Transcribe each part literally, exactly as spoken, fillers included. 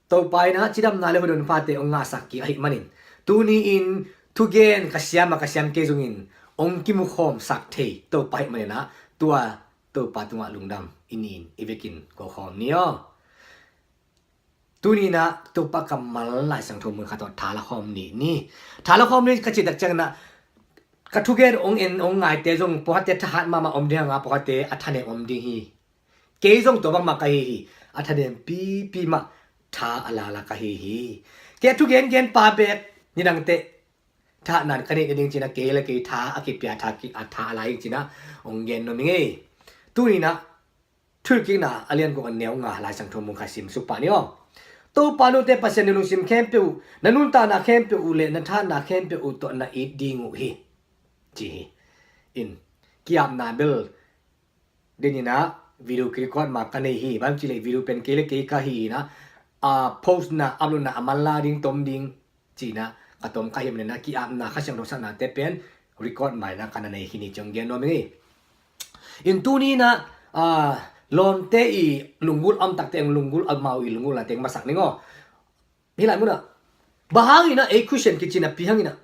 Topa in ah cidamna le hudon phate hong ngahsak kik ahih manin, tuni-in thugen ka siam a ka siam kei zongin hong kimukhawmsak thei Topa ahih manin ah, tua Topa tungah lungdam i ni-in i vekin ko khawm ni aw. Tuni-in ah Topa kammal Lai Siangtho mun khat tawh thala khawm ni ni. Thala khawm ni ka cih tak ciangin ah, ka thugen hong en hong ngaite zong pawlkhatte thahat mahmah om ding hang a, pawlkhatte a thanem om ding hi. Kei zong tua bangmah ka hi hi. A thanem pipi mah tha a lala ka hi hi. Kei a thugen gen pa beek nidangte thahatna ka neih nading ci-in ah, kei le kei tha a kipia, tha ki, a tha a la ing ci-in ah hong gen nuam ing ei. Tuni-in ah Thuhilhkikna a lian guk a neu nga, Lai Siangtho mun khat sim suk pah ni aw. Topa note Pasian na lungsim khempeuh uh, na nuntakna khempeuh uh le na thahatna khempeuh uh tawh na it ding uh hi, ci hi. In, ki-apna bel den in ah video ki-record ma ka nei hi. Bang ci leh video pen kei le kei ka hi in ah, a postna, uploadna a manla ding, tom ding ci-in ah ka tom ka hih manin ah, ki-apna, Kha Siangtho satnate pen record ma-in ah ka na nei hi ni ci hong gen nuam ing ei. In, tuni-in ah, ah, lawmte i lunggulh a om takte, lunggulh, amau i lunggulhnate hong masak ning aw. Hih lai mun ah, bang hangin ah ei Christian kici napi hangin ah,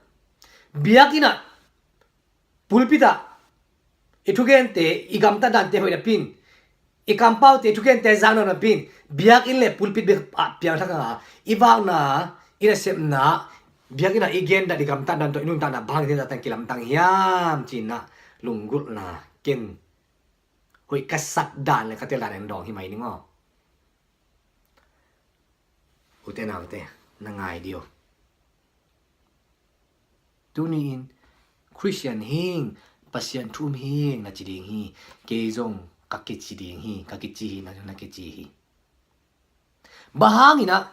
biakinn ah, pulpit ah i thugente, i gamtat dante hoih napi-in, i kampaute i thugente zak nop napi-in, biakinn le pulpit bek ah piangthak a, i vakna, i nasepna, biakinn ah i gen dan, i gamtat dan tawh i nuntakna bang hangin hih zah tan kilamdang hiam ci-in ah lunggulhna, ken hoih ka sak dan le ka tel dan hong dawng hi mai ning aw. Ute naute, na ngai dih uh. Tuni-in Christian hi ing, Pasian thu um hi ing na ci ding hi. Kei zong ka kici ding hi, ka kici hi, na zong na kici hi. Bang hangin ah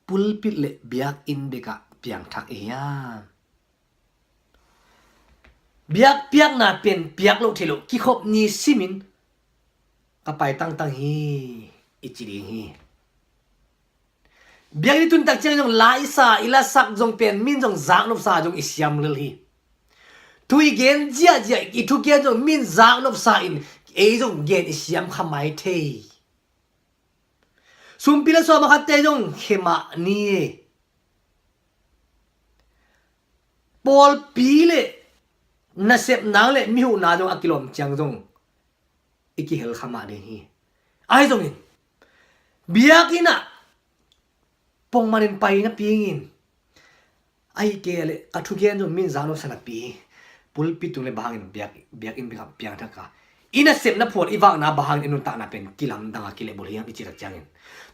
pulpit le biakinn bek ah piangthak i hiam? Biakpiakna pen piak loh theih loh, kikhop ni simin ka pai tangtang hi, i ci ding hi. Biakinn i tun tak ciang zong la i sa, i lasak zong pen min zong zaknop sa zong i siam lel hi. Thu i gen ziahziah, i thugen zong min zaknop sa in ei zong gen i siam kha mai thei. Sumpi le sawm a khatte zong khe mah ni. Pawlpi le nasepna le mihuhna zong a kilawm ciang zong i kihel kha mah ding hi. Ahi zongin biakinn ah pongmanin pai napi ing in, ahih kei leh ka thugen zong min zaknop sa napi, pulpit tung le bang hangin biak, biakinn bek ah piangthak a, i nasepna phual, i vakna bang hangin i nuntakna pen kilamdang a kilehbulh hiam i cih tak ciangin,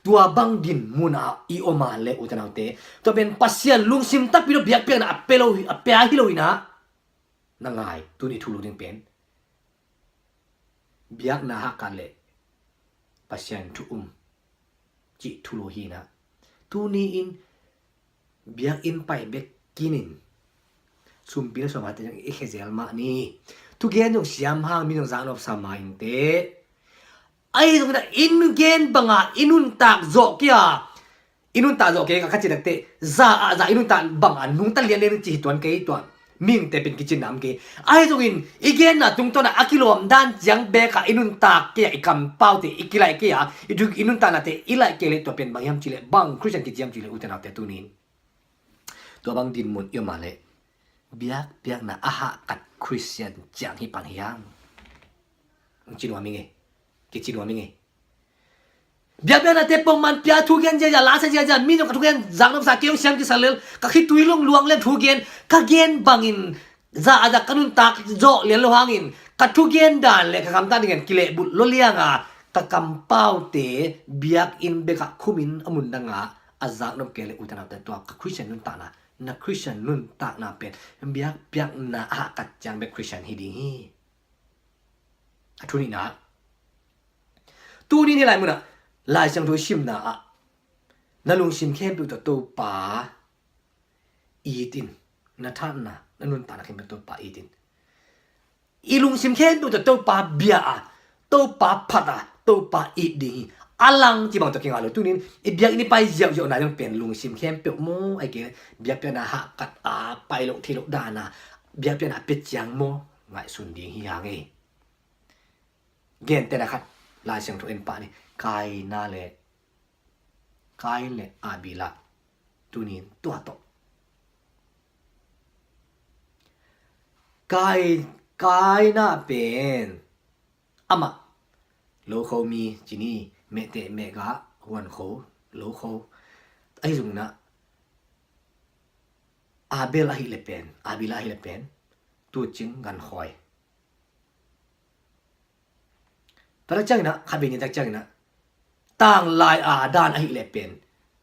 tua bang dinmun ah i om a leh, ute naute, tua pen Pasian lungsim takpi lo, biakpiakna a pia lo hi, a pia hi lo in ah, na ngai, tuni thu luk ding pen biakna hahkat le Pasian thu um cih thu lo hi in ah, tuni-in biakinn pai bek kinin sumpi le sawm a khatte zong i khe zel mah ni. Thugen zong siam hang, min zong zaknop sa mah inteh. Ahi zongin ah i gen banga i nuntak zawh kei a, i nuntak zawh kei a ka cih tak teh, za ah za i nuntak banga nungta lianlian in cih hi tuan kei, tuan mihingte pen kicinna om kei. Ahi zongin i genna tungtawn ah a kilawm dan ciang bek ah i nuntak kei a, i kampaute i kilaih kei a, i thu, i nuntaknate i laih kei leh tua pen bang hiam cih leh, bang Christian kici hiam cih leh, ute naute, tuni-in tua bang dinmun i om a leh biakpiakna a hahkat Christian ciang hi pan hiam? Ci nuam ing ei. Kici nuam ing ei. Biakpiaknate pongman pia, thugen ziahziah, la sa ziahziah, min zong ka thugen zaknop sa, kei zong siam kisa lel, ka khitui lungluang lel thugen, ka gen bangin za a za ka nuntak zawh lian lo hangin, ka thugen dan le ka gamtat ding in kilehbulh lo liang a, ka kampaute biakinn bek ah khumin a mun dang ah a zaknop kei leh, ute naute, tua ka Christian nuntakna, na Christian nuntakna pen biakpiakna a hahkat ciang bek Christian hi ding hi. A thu nihna ah, tuni-in hih lai mun ah Lai Siangtho i simna ah, na lungsim khempeuh tawh Topa it in, na thahatna, na nuntakna khempeuh Topa it in. I lungsim khempeuh tawh Topa bia a, Topa phat a, Topa it ding hi. A lang cih bang tawh kinga lo. Tuni-in i biakinn i pai ziauziau na zong pen lungsim khempeuh maw, ahih kei leh biakpiakna hahkat a pai loh theih loh dan a biakpiakna a pia ciang maw, ngaihsun ding hi hang ei. Gentehna khat, Lai Siangtho en pah ni. Kaina le Kain le Abel ah. Tunin tua tawh. Kai, Kain ah pen amah lokho mi ci ni, mehteh mehgah huankho lokho. Ahi zongin ah Abel ahih leh pen, Abel ahih leh pen tucing gankhoi. Tua tak ciangin ah, kha beni tak ciangin ah, tanglai a dan ahih leh pen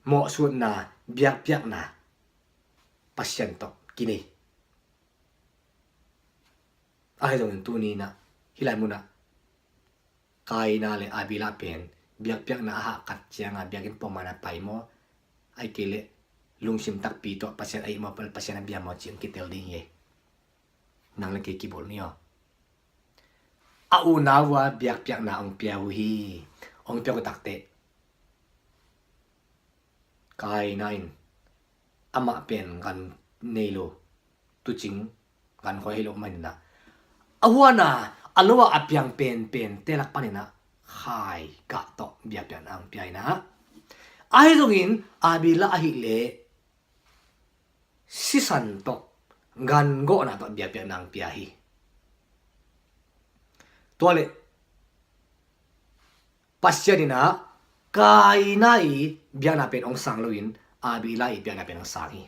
mawhsutna, biakpiakna Pasian tawh kinei. Ahi zongin tuni in ah, hih lai mun ah Kain le Abel pen biakpiakna a hahkat ciangin biakinn pongman a pai maw, ahih kei leh lungsim takpi tawh Pasian a it maw, Pasian a bia maw cih hong kitel ding hi. Nang le kei kibawl ni aw. A unau ah biakpiakna hong pia uh hi. Hong pia uh takteh Kain in amah pen gan nei lo, tucing gankhoi hi lo manin ah, a huan a, a lo ah a piang penpente lak panin ah khai gah tawh biakpiakna hong pia in ah, ahi zongin Abel ahih leh sisan tawh gan gawhna tawh biakpiakna hong pia hi. Tua leh Pasian in ah Kain i biakna pen hong sang loin Abel i biakna pen hong sang hi.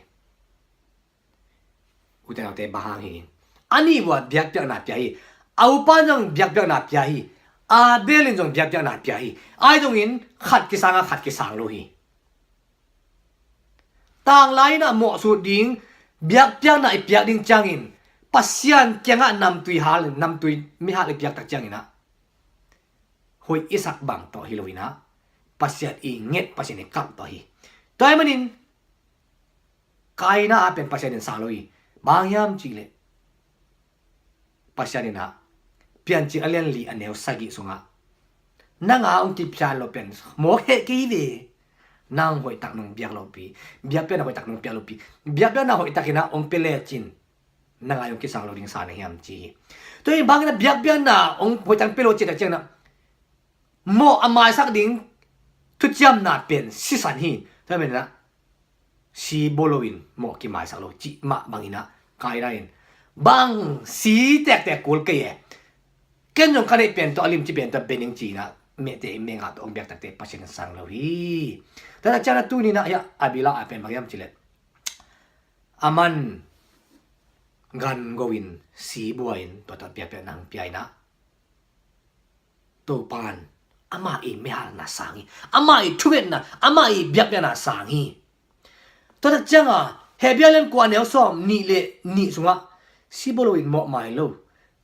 Ute naute, bang hang hi? A nih uh ah biakpiakna pia hi. A upa in zong biakpiakna pia hi. Abel in zong biakpiakna pia hi. Ahi zongin khat kisang a khat kisang lo hi. Tanglai in ah mawhsut ding biakpiakna i piak ding ciangin Pasian kiangah namtui hal, namtui mihal i piak tak ciangin ah hoih i sak bang tawh hi lo in ah, Pasian i nget, Pasian i kap tawh hi. Tua ahih manin Kain ah pen Pasian in sang lo hi. Bang hang hiam cih leh Pasian in ah Piancil a lian li a neu sagih sungah, nang a hong kiphial lo pen mawk heh kei ve. Nang hoihtak nong biak lopi, biakpiakna hoihtak nong piak lopi, biakpiakna hoihtak in ah hong pia lecin nang a hong kisang lo ding sa na hiam ci hi. Tua hi bangin ah biakpiakna hong hoihtak pia lo cih tak ciangin ah mawh a maisak ding thuciamna pen sisan hi. Tua hi manin ah si bua loin mawh kimaisak lo cih mah bangin ah Kain in bang si tektek kul kei e. Ken zong ka neih pen tawh a limci pen tawh bia ning ci in ah mehteh mehgah tawh hong biak takteh Pasian in sang lo hi. Tua tak ciangin ah tuni in ah hiah Abel a pen bang hiam cih leh a man gan go in si bua in tua tawh biakpiakna hong pia in ah Topa in amah i maihalna sang hi. Amah i thungetna, amah i biakpiakna sang hi. Tua tak ciangin Hebru a lian kua a neu sawm nih le nih sungah si bua loin mawh mai lo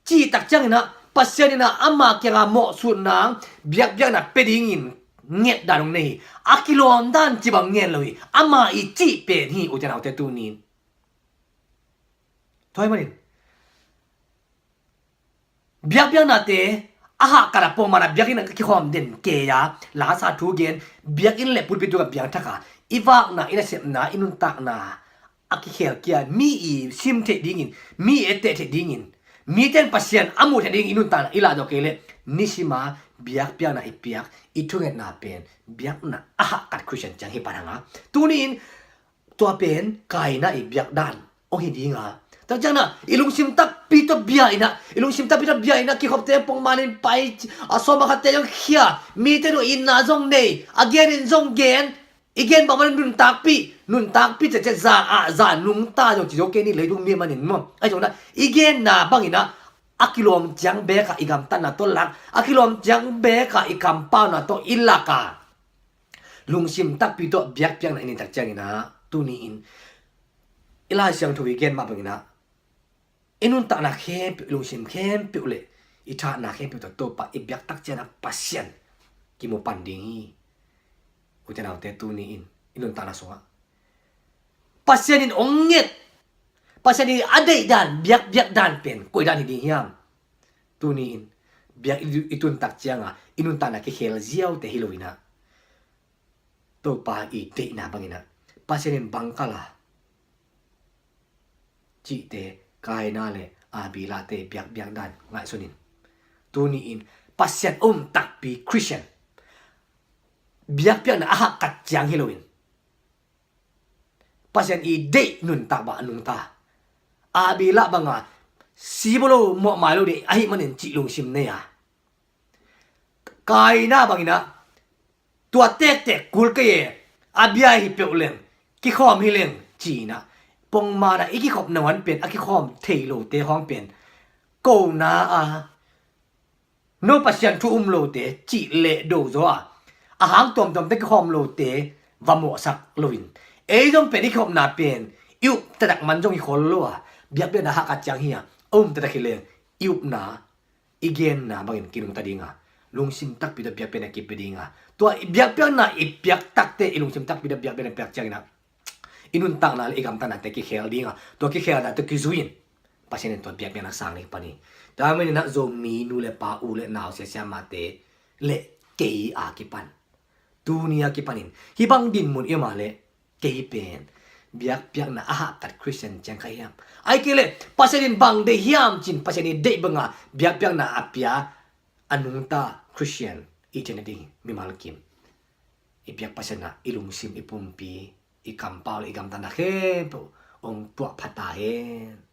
cih tak ciangin ah Pasian in ah ama kiangah mawhsutna, biakpiakna pia dingin nget dan hong nei hi. A kilawm dan ci bang ngen lo hi. Ama i cih pen hi, ute naute, tuni in. Tua ahih manin biakpiaknate a hahkat a pongman a biakinn a kikhawm den kei a, lasa thu gen, biakinn le pulpit tungah piangthak a, i vakna, i nasepna, i nuntakna a kikhel kia, mi i sim theih dingin, mi i etteh theih dingin, mite in Pasian a muh theih dingin i nuntakna i lahzaw kei leh, nisima biakpiakna i piak, i thungetna pen biakna a hahkat Khristian ciang hi pan hang a. Tuni in tua pen Kaina i biak dan hong hi ding a. Tua ciangin ah i lungsim takpi tawh bia in ah, i lungsim takpi tawh bia in ah, kikhopte pongman in pai, a sawm a khatte zong khia, mite in itna zong nei, a gen in zong gen, i gen bang manin nuntakpih, nuntakpih ciatciat, za ah za nungta zong ci zo kei ni, leitung mi manin maw. Ahi zongin ah i genna bangin ah a kilawm ciang beek ah i gamtatna tawh lak, a kilawm ciang beek ah i kampauna tawh i lak a, lungsim takpi tawh biakpiakna i neih tak ciangin ah, tuni in i Lai Siangtho i gen mah bangin ah i nuntakna khempeuh, i lungsim khempeuh le i thatna khempeuh tawh Topa i biak tak ciangin ah Pasian kimu pan ding hi. Ute naute, tuni in i nuntakna sungah Pasian in hong nget, Pasian in a deih dan, biakpiak dan pen koi dan hi ding hiam? Tuni in biak i, i tun tak ciangin i nuntakna kikhel ziaute hi lo in ah, Topa i deihna bangin ah Pasian in bang kal a cihte, Kaina le Abela te biakpiak dan ngaihsun in. Tuni in Pasian um takpi Khristian biakpiakna a hahkat ciang hi loin Pasian i deih nuntak bang a nungta. Abel banga sibaw lo mawhmai lo ding ahih manin cih lungsim nei a, Kaina bangin ah tua tektek kul kei e, a bia hi peuh leng kikhawm hi leng ci-in ah, pongman ah i kikhop nangawn pen a kikhawm thei lote hawng pen kona a no Pasian thu um lote cih leh do zaw a, a hang tuamtuamte kikhawm lote va mawhsak loin ei zong pen i kikhopna pen i up taktak man zong hi khol lo a, biakpiakna hahkat ciang hi a, a um taktak hi leng i upna i genna bangin kinungta dinga, lungsim takpi tawh biakpiakna kipia dinga, tua i biakpiakna i piak takte i lungsim takpi tawh biakpiakna piak ciangin ah i nuntakna le i gamtatnate kikhel dinga, tua kikhelnate kizui-in Pasian in tua biakpiakna sang ding pan hi. Tua manin ah Zomi nu le pa, u le nau, sia siamate le kei a kipan, tuni a kipanin hih bang dinmun i om a leh kei pen biakpiakna a hahkat Khristian ciang ka hiam? Ahih kei leh Pasian in bang deih hiam ci-in Pasian i deih banga biakpiakna a pia a nungta Khristian i ci-in a ding mimal kim i biak Pasian ah i lungsim, i pumpi, i kampau le i gamtatna khempeuh hong tuah pha ta hen.